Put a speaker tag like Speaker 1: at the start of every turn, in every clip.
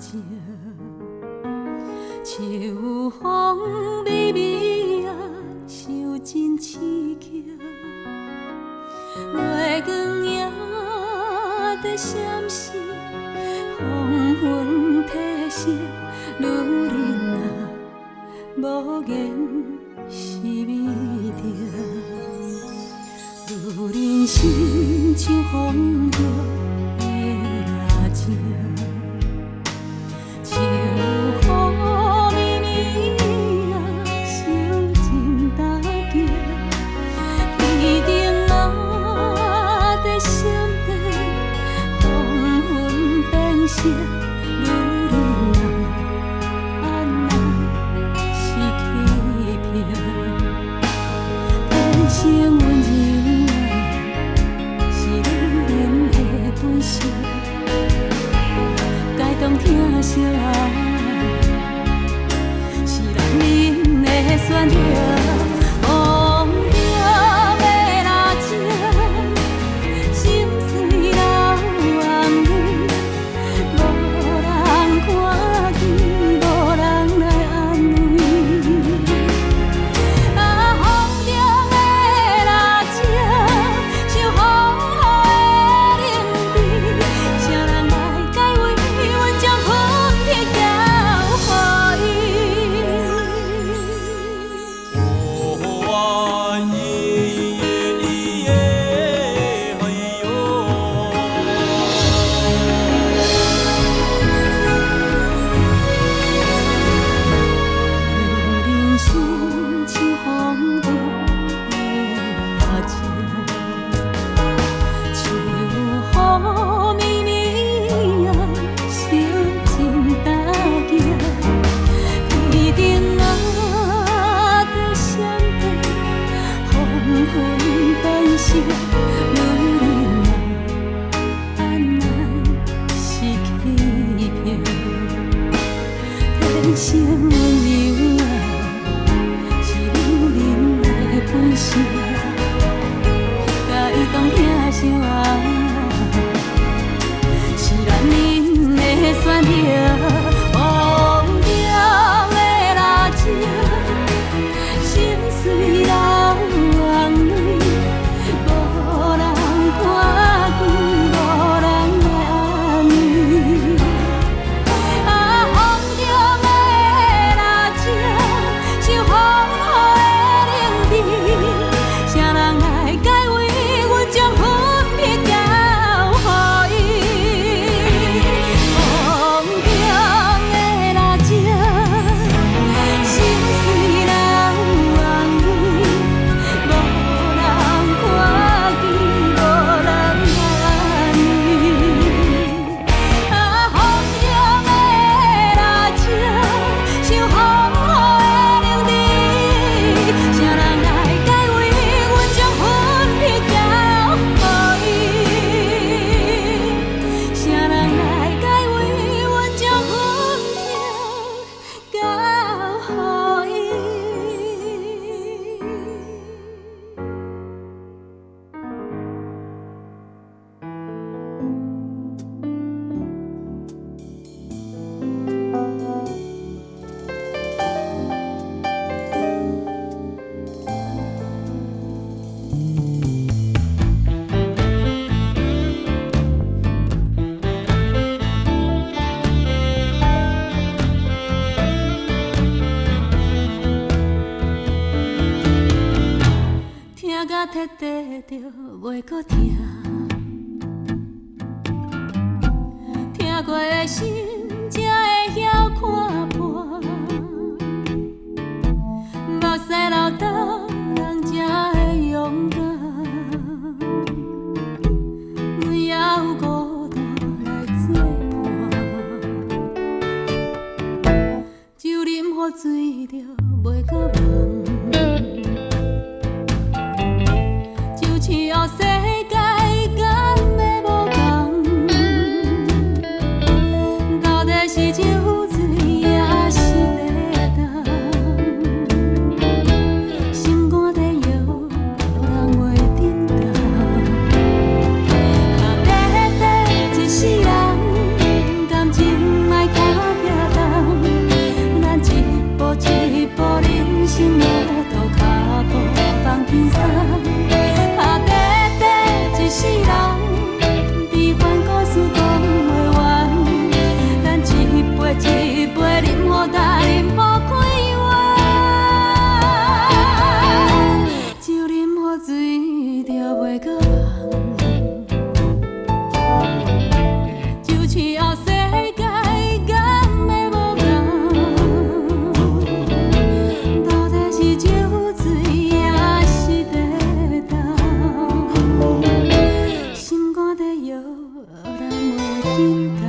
Speaker 1: 情。秋風微微啊，受真刺激。月光影在閃爍，黃昏褪色，女人啊，無言是美著。女人心像風中的蠟燭，秋雨綿綿啊，受真打擊。天頂仔在閃電，黃昏變色，女人啊，按捺是欺騙。天生溫柔啊，是女人的本性，該當疼惜啊，是男人的選擇。風中的蠟燭，心碎流眼淚，無人看見，無人來安慰。啊，風中的蠟燭，像風雨的冷甜，誰人來解圍？阮將魂魄交予伊。
Speaker 2: 哦啊咿耶咿耶嘿喲。
Speaker 1: 女人心像風中的蠟燭，秋雨綿綿啊，受真打擊。天頂仔在閃電，黃昏變色，女人啊，按捺是欺騙。天生溫柔啊，是女人的本性，該當疼惜啊，是男人的選擇。風中的蠟燭，心碎流眼淚，無人看見，無人來安慰。啊，風中的蠟燭，像風雨的冷甜，誰人來解圍？阮將魂魄交予伊。風中的蠟燭，心碎流眼淚，無人看見，無人來安慰。啊，風中的蠟燭，像風雨的冷甜，誰人來解圍？阮將魂魄交予伊。誰人來解圍？阮將魂魄交予伊。疼甲徹底就袂閣疼，疼過的心才會曉看破。目屎流干，人才會勇敢。阮猶有孤單來做伴，酒啉予醉著袂閣夢。就像世界敢會無仝？到底是酒醉抑是地凍？心肝在搖，予人袂振動。啊，短短一世人，感情莫看緊動。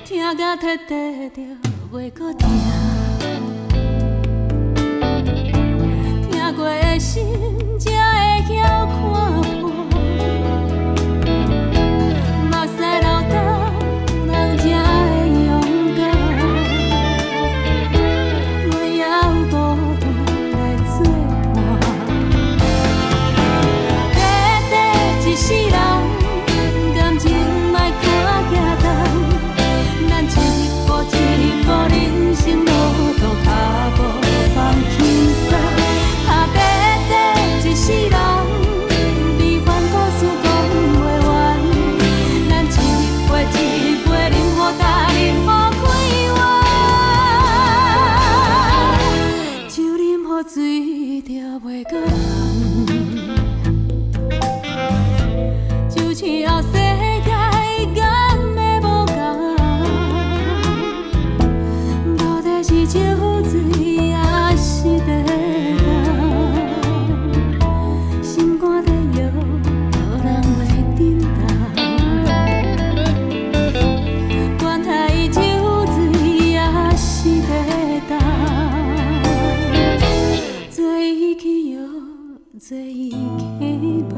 Speaker 1: 聽甲徹底著袂閣疼，疼過的心才會曉看破。目屎流干，人才會勇敢，袂曉孤單來作伴。短短一世人，感情莫看遐重。咱一步一步人生路途，跤步放輕鬆。啊，短短一世人，悲歡故事講袂完。咱一杯一杯啉予焦，啉予開完，酒啉予醉著袂閣放。就像世界敢會無仝？到底是酒醉抑是地動？心肝在搖，予人袂振動。管他伊酒醉抑是地動，做伊去搖，做伊去放。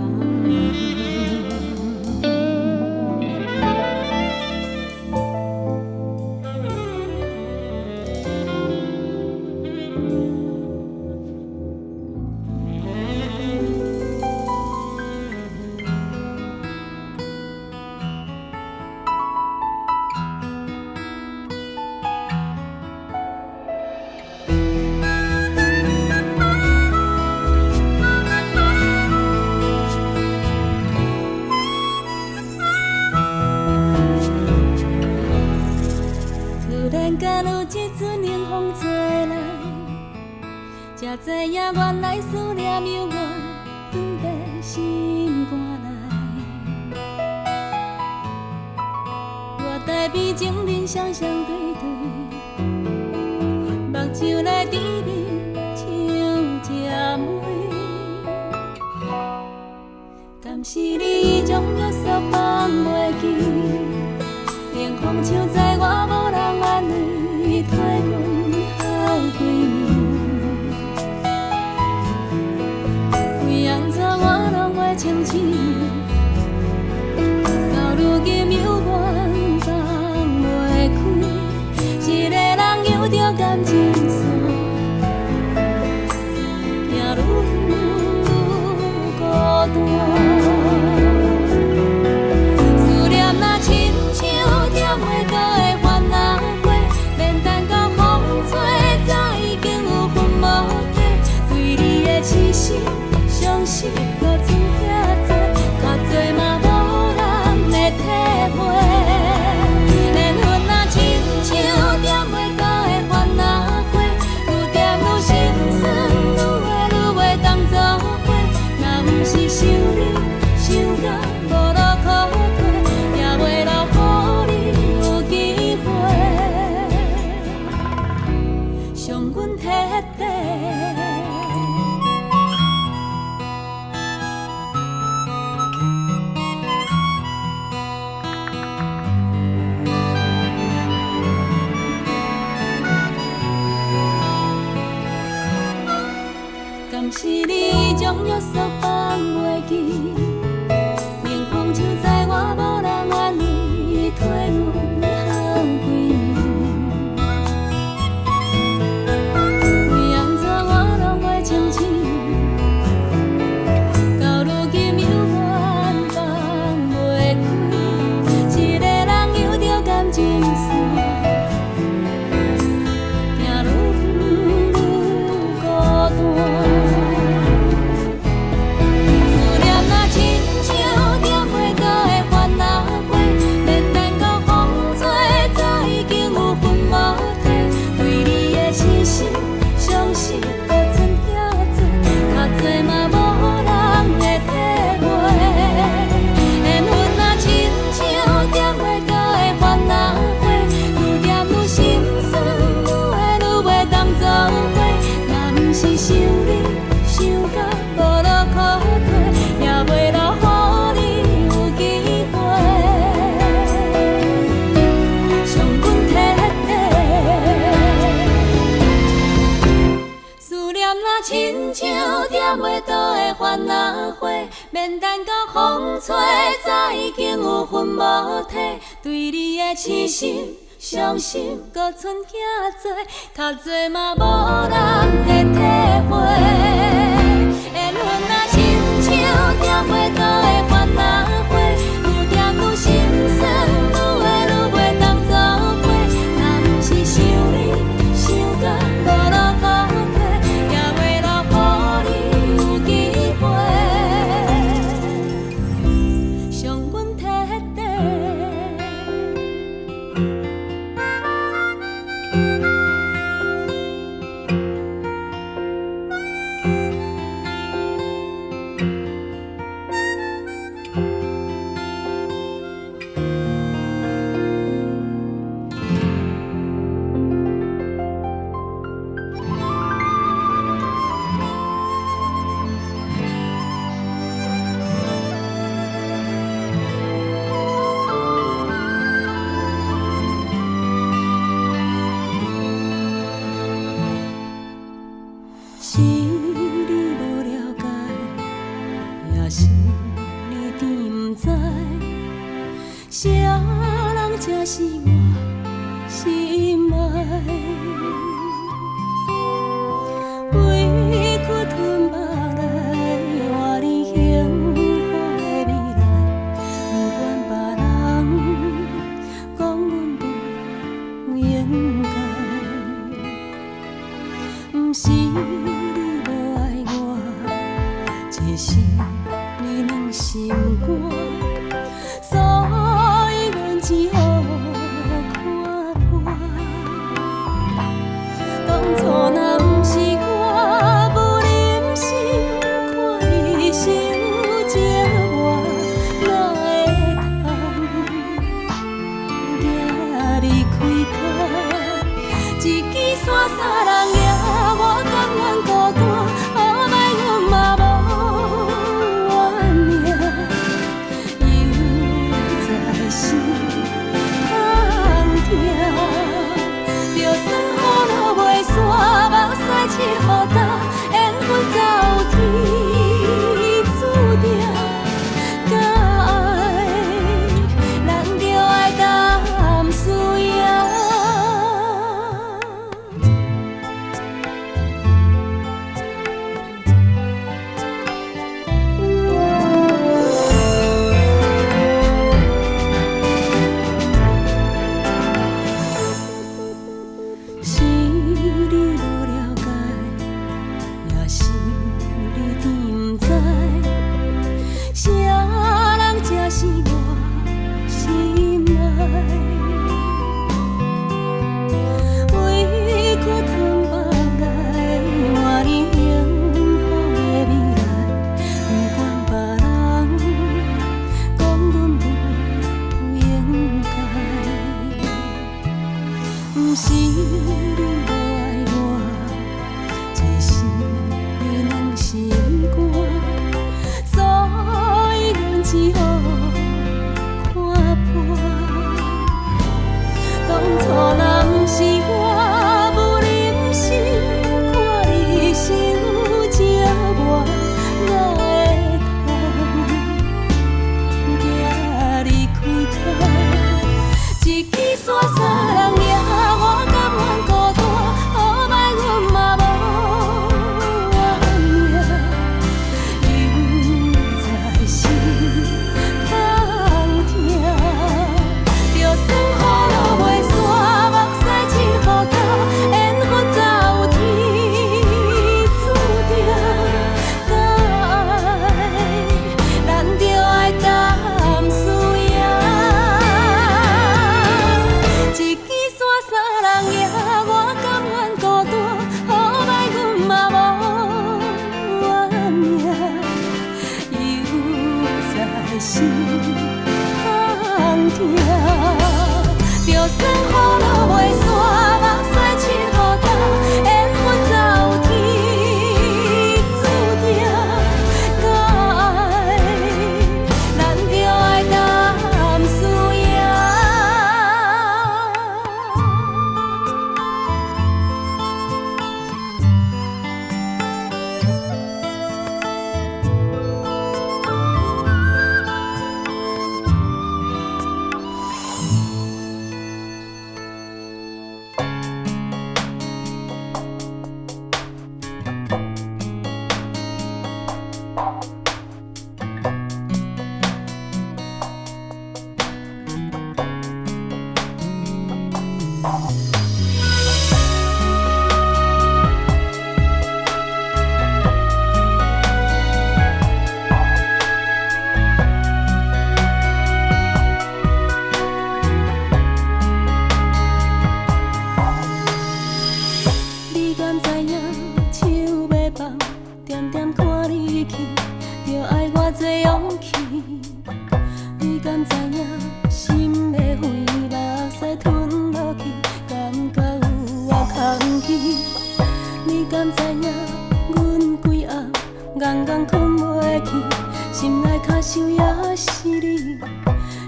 Speaker 1: 突然間有一陣冷風吹來，才知影原來思念猶原藏佇心肝內。月台邊情人雙雙對對，目睭內甜蜜像一枚。敢是你已將約束放袂記？冷風像知我無人安慰，替阮哭幾暝。為按怎我攏袂清醒，到如今猶原放袂開，一个人摇著感情線，行愈遠愈孤單。思念若親像點袂到的番仔花，免等到風吹，早已經有魂無體。對你的痴心、傷心，閣剩遐濟，較濟嘛無人會體會。緣分若親像點袂到的番仔花，愈點愈心酸，愈會愈袂當做伙。若毋是想你想到無路可退，也袂留予你有機會，傷阮徹底。敢是你將約束放袂記？冷風像知我無人安慰，替阮哭幾暝。為按怎我攏袂清醒？到如今猶原放袂開，一個人搖著感情線，行愈遠愈孤單。番仔花，免等到風吹，早已經有魂無體。對你的痴心、傷心，閣賰囝濟，較濟嘛無人會體會。緣分若親像行袂到的番仔花，愈惦愈心酸，愈會愈袂當做伙。若毋是想你，想甲無路可退，也袂留予你有機會，傷阮徹底。是你無了解，也是你甜毋知，啥人才是我心愛？委屈吞腹內，換你幸福的未來。不管別人講阮不應該，毋是你無愛我，只是你軟心肝，所以阮只好看破。當初若毋是我無忍心看你受折磨，哪會通行離開家？一支線三人行，我甘願孤單，予歹阮嘛無怨命，猶在心通疼。就算雨落袂煞，目屎拭予干，緣分早有天注定。敢愛，咱就愛擔輸贏。是你無了解，也是你甜毋知，啥人才是我心愛？委屈吞腹內，換你幸福的未來。不管別人講阮不應該，毋是你無愛我，只是你軟心肝，所以阮只好看破。當初若毋是我無忍心看你受折磨，哪會通行離開家？一支線三人行，我甘願孤單，予歹阮嘛無怨命，猶在心通疼。就算雨落袂煞，目屎拭予乾，緣分早有天注定。敢愛，咱就愛擔輸贏。一支線三人行，我甘願孤單，予歹阮嘛無怨命，猶在心通疼。就算雨落袂煞，目屎拭予乾，緣分早有天注定。敢愛，咱就愛擔輸贏。就爱偌济勇气。你敢知影？心欲飞，目屎吞落去，感觉有偌空虚。你敢知影？阮规暗戆戆睏袂去，心内跤手也是你。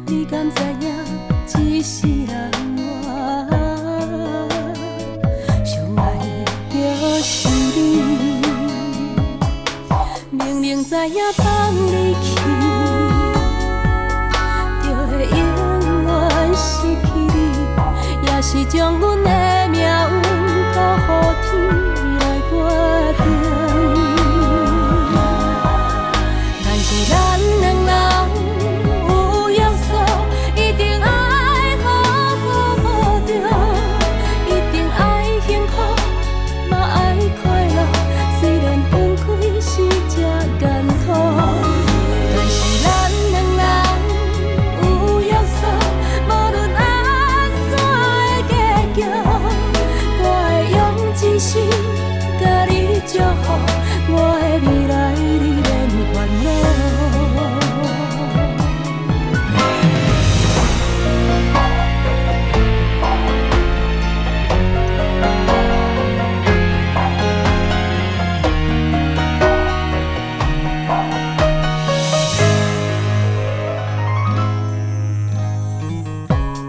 Speaker 1: 你敢知影？这世人我上爱的就是你。明明知影放你去，就会永远失去你，也是将阮的命运交予天来决定。但是咱两人有约束，一定爱好好抱著，一定爱幸福，嘛爱快乐，虽然分开是这艰苦。但是咱两人有约束，无论按怎的结局，我会用真心共你祝福，我的未来你免烦恼。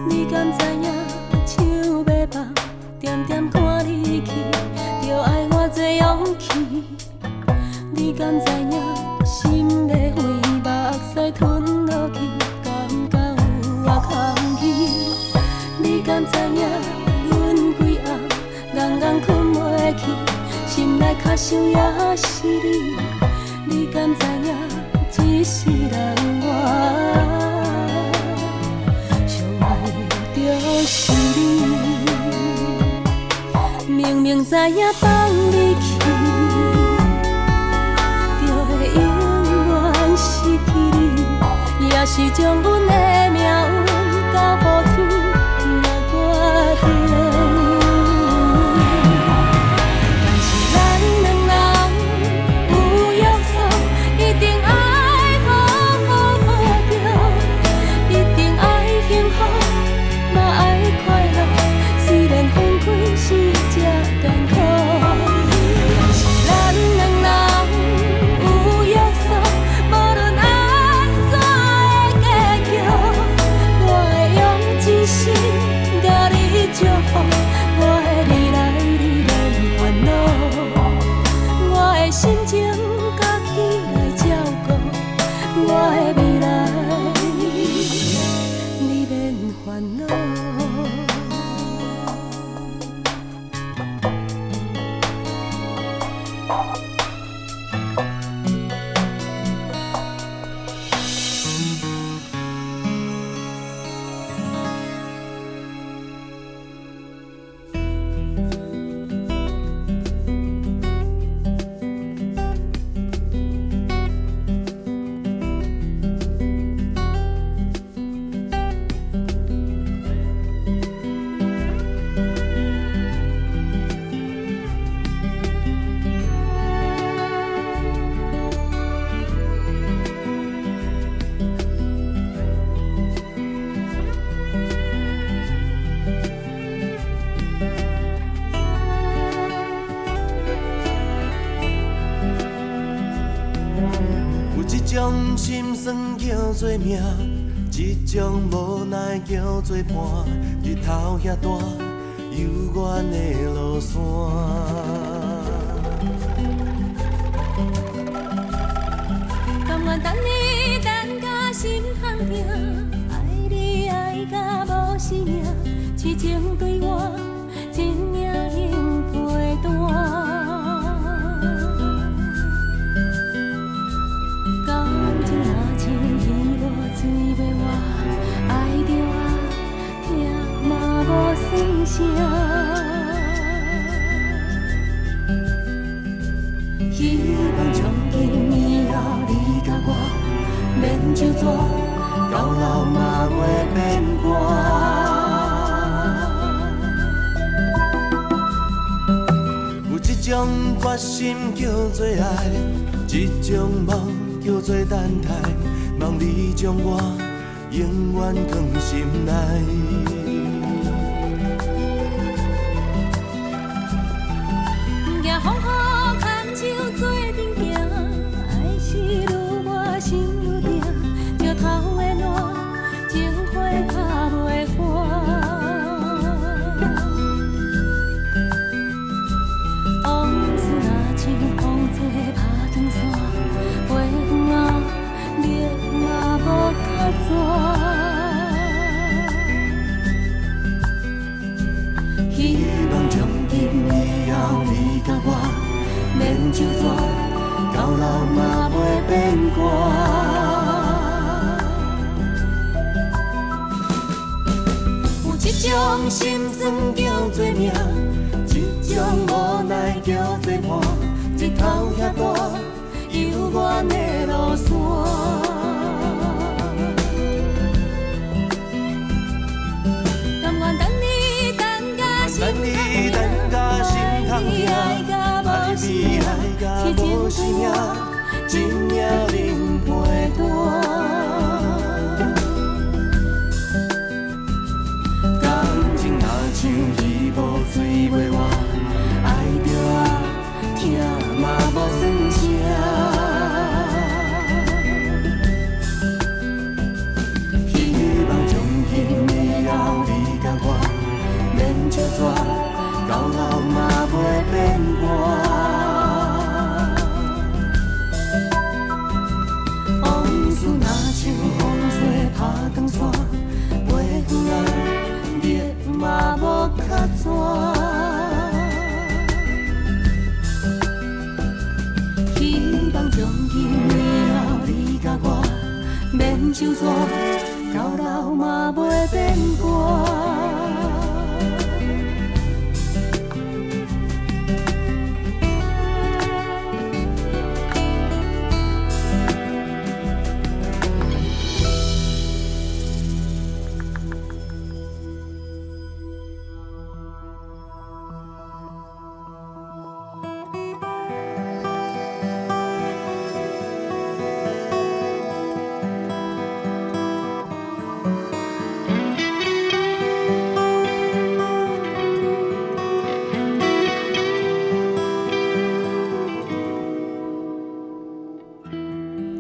Speaker 1: 你敢知影？手欲放，点点看你去，著爱偌济勇气。你敢知影？心欲飞，目屎吞落去，感觉有偌空虚。你敢知影？阮规暗戆戆睏袂去，心内跤手也是你。你敢知影？这世人我上爱的就是你。明明知影放你去，就会永远失去你，也是将阮的命运交予天来决定。但是咱两人有约束，一定爱好好抱著，一定爱幸福，嘛爱快乐，虽然分开是这艰苦。但是咱两人有约束，无论按怎的结局，我会用真心共你祝福，我的未来你免烦恼，我的心情家己来照顾，我的未来你免烦恼。
Speaker 2: 有一种心酸叫做命，一种无奈叫做伴。日头遐大，犹原会落山。
Speaker 1: 甘愿等你等甲心通疼，爱你爱甲无生命，痴情对我一领用被单。感情若像鱼无水欲活，爱著爱，疼嘛无算啥。希望从今以后，你佮我免愁纸，
Speaker 2: 到老嘛袂变卦。有一种决心叫做爱，一种梦叫做等待，望你將我永遠藏心內。
Speaker 1: 不驚風雨，牽手做陣行，愛是愈磨心愈痛，石頭的爛，情花拍袂破。往事若像風吹拍断线，飞远啊，命嘛無甲纸。
Speaker 2: 希望從今以後你佮我免手紙，到老嘛袂變卦。有一種心酸叫做命，一種無奈叫做伴。日頭遐大，猶原的路線。
Speaker 1: 甘願等你等甲心
Speaker 2: 等你等甲心空疼，愛比愛甲無生命，一命冷陪伴。感情若像魚無水袂活，愛著愛，疼嘛無算啥。希望從今以後你佮我免手紙，到老嘛袂變卦。往事若像風吹拍斷線，飛遠啊，命嘛無較紙。希望從今以後你佮我免手紙，到老嘛袂變卦。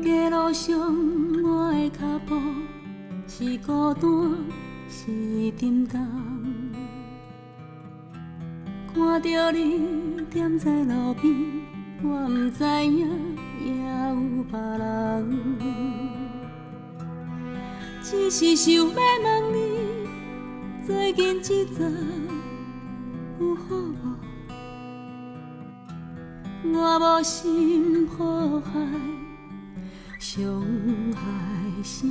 Speaker 2: 街路上我的腳步是孤單，是沉重。看著你踮在路邊，我毋知影也有別人。只是想欲問你，最近這陣有好無？我無心破壞，傷害啥人。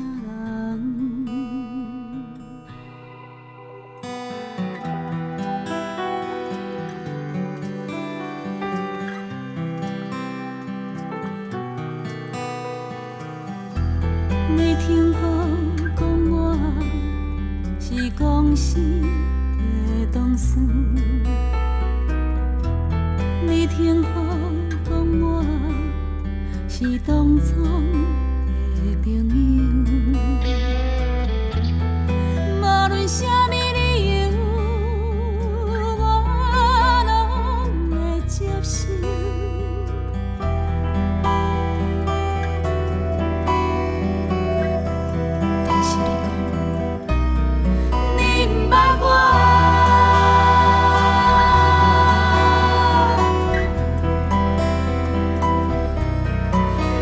Speaker 2: 你聽好講我是公司的同事，你聽好講我是當初的朋友，無論啥物理由，我攏會接受。但是你講，你毋捌我。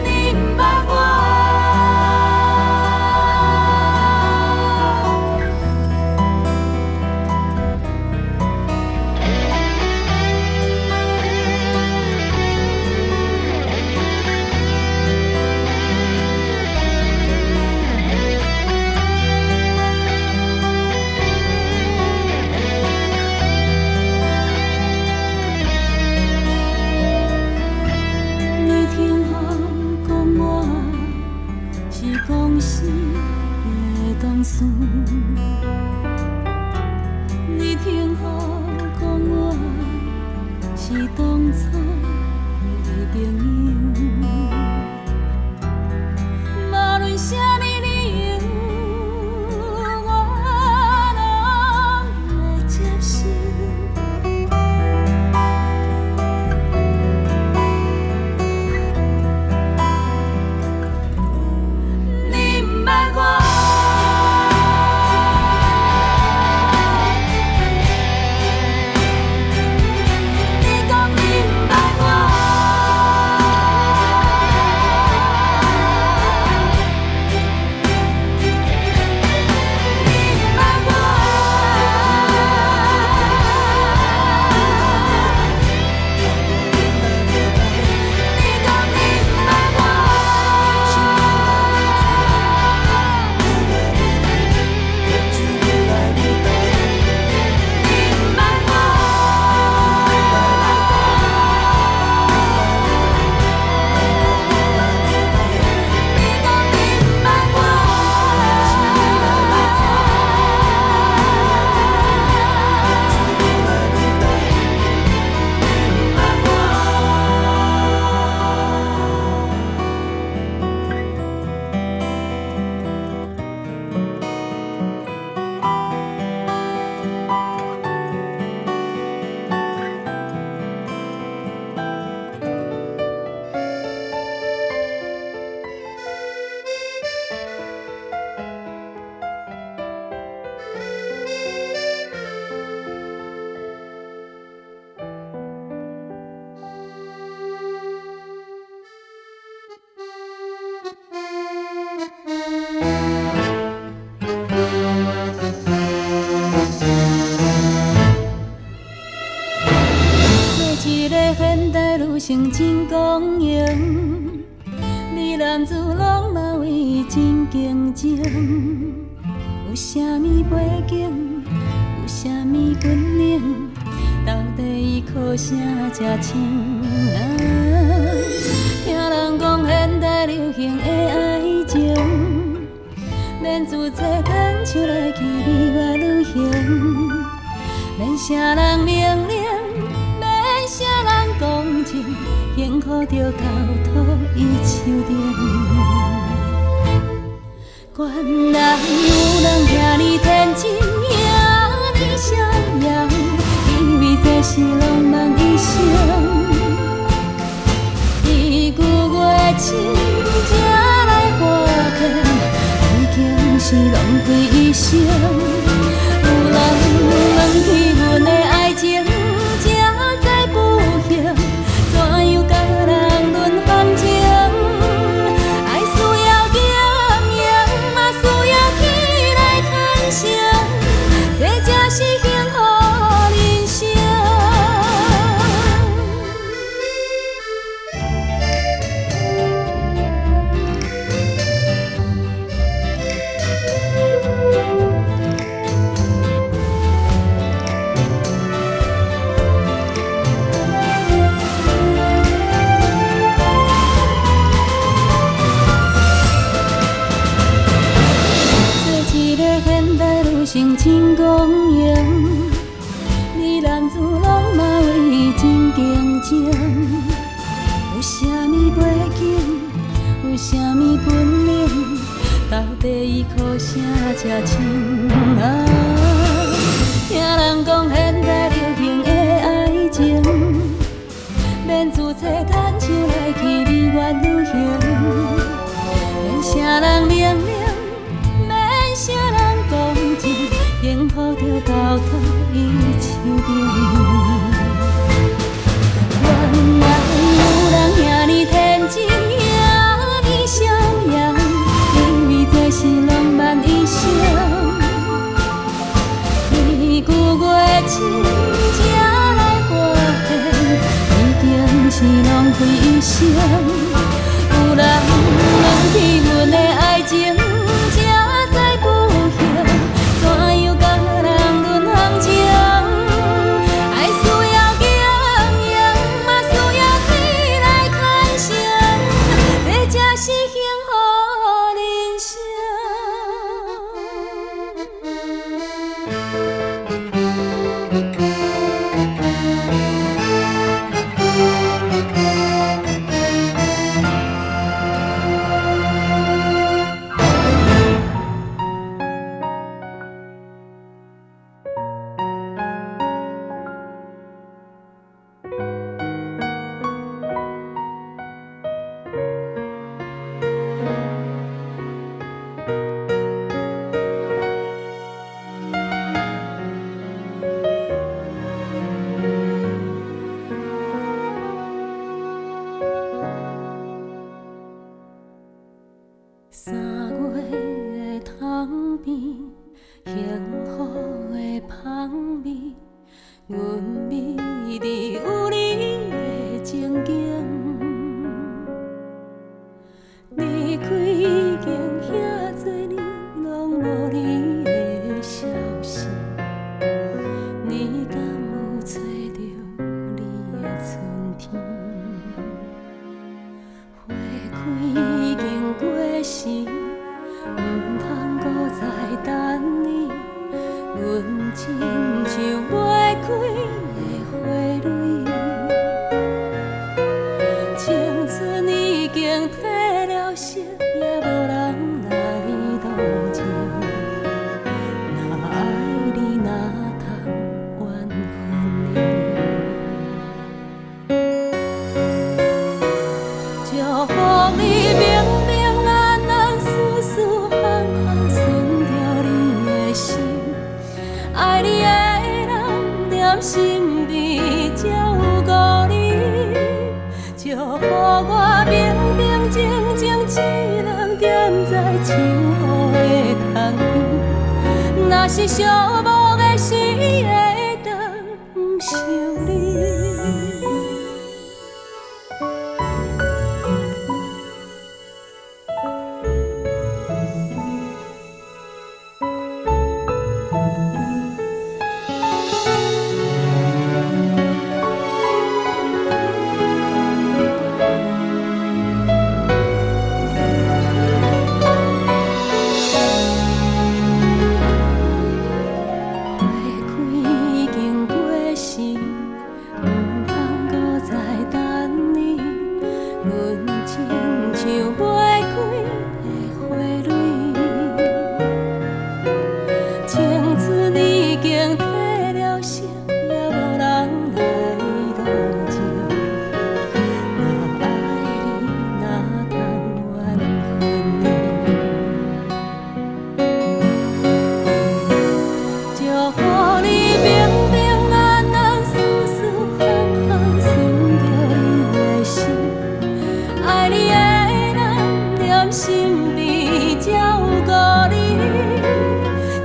Speaker 2: 你毋捌我。你聽好講我是公司的同事，你聽好講我是當初的朋友，
Speaker 1: 嘛為真競爭。有啥物背景，有啥物本領，到底伊靠啥才穿？聽人講現代流行的愛情，免自找牽手來去美月旅行，免啥人命令，免啥人講情，幸福就交託伊手頂。原來有人遐爾天真，遐爾逍遙，以為這是浪漫一生。一句話深才來發現，已經是浪費一生。有人放棄阮的愛情，才知不幸，怎樣共人論感情？愛需要經營，嘛需要起來牽成，這才是幸福人生。做一个現代女性真光榮，美男子攏嘛為真競爭。有啥物背景，有啥物本領，到底伊靠啥才穿？聽人講現代流行的愛情，免自找牽手來去美月旅行，免啥人命令，免啥人講情，幸福就交託伊手頂。原來有人遐爾天真，遐爾逍遙，以為這是浪漫一生。一句話深才來發現，已經是浪費一生。有人放棄阮的愛情，才知不幸，怎樣共人論行情？愛需要經營，嘛需要起來牽成，這才是幸福人生。三月的窗邊，幸福的香味，阮美麗有你的情景。離開已經遐濟年，攏無你的消息，你敢有揣著你的春天？花開已經過時，毋通閣再等你。阮親像袂開的花蕊，青春已經褪了色，也無人來同情。若愛你，哪通怨恨你？祝福你平平安安，事事項項順著你的心。愛你的人踮身邊照顧你，祝福我平平靜靜一人踮在秋雨的窗邊。若是寂寞的時，會當想你。照顧你，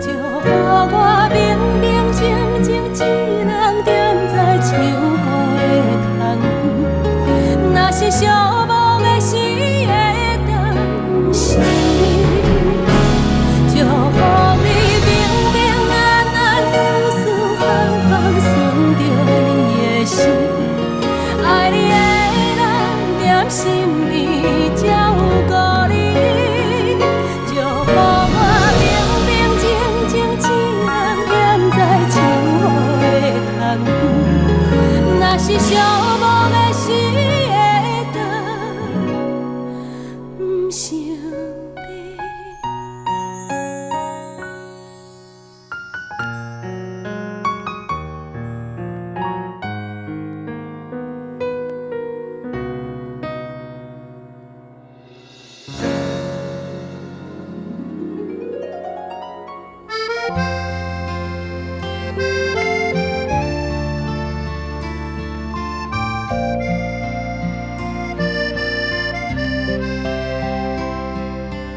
Speaker 1: 祝福我平平靜靜一人踮在秋雨的空邊，若是寂寞的時會當想你，祝福你平平安安、四四方方，倏著你的心，愛你的人踮身邊照顧你，祝福我平平靜靜一人踮在秋雨的空邊，若是寂寞的時會當想你。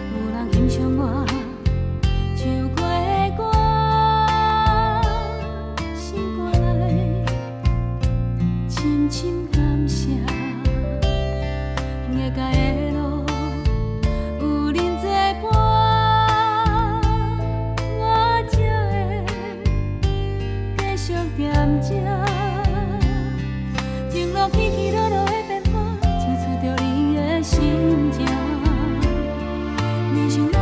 Speaker 1: 有人欣賞我唱過的歌，心肝內深深感謝。藝界的路有恁做伴，我才會繼續踮這。情路起起落落的變化，唱出著你的心情。人生內